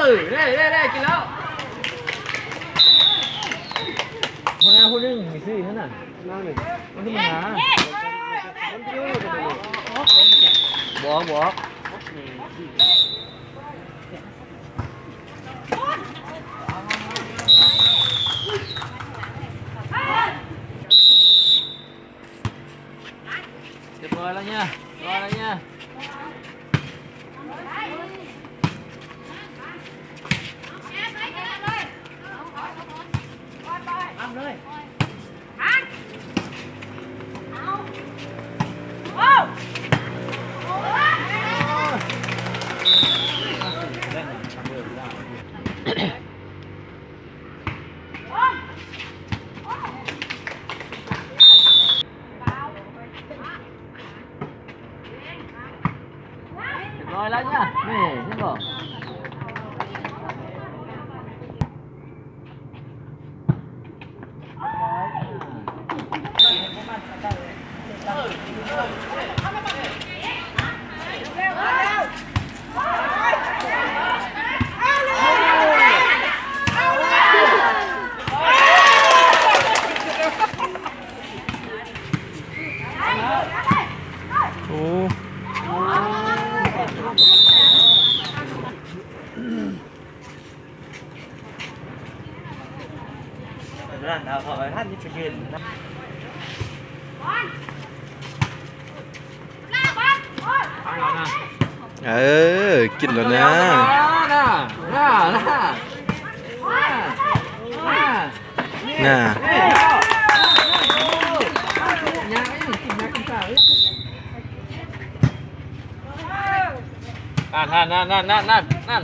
ເອີ ໄດ້ ໄດ້ ໄດ້ ກິນແລ້ວ. ຫົວໜ້າຜູ້ໜຶ່ງມີຊື່ຫັ້ນນະ ນັ້ນນີ້ ມັນຄືມາຫາ ບອກ ບອກ. ຮຽບຮ້ອຍແລ້ວເນຍ ຮຽບຮ້ອຍແລ້ວເນຍ. ຮຽບຮ້ອຍແລ້ວເນຍ ນີ້ເຫັນບໍ່? ໂອ້ ນັ້ນ ເອົາເຂົ້າໄປ ທ່ານນີ້ໄປຢືນ. ເອີ ກິນແລ້ວນະ ນະ ນະ ນະ ນະ. ນັ້ນ ນັ້ນ ນັ້ນ.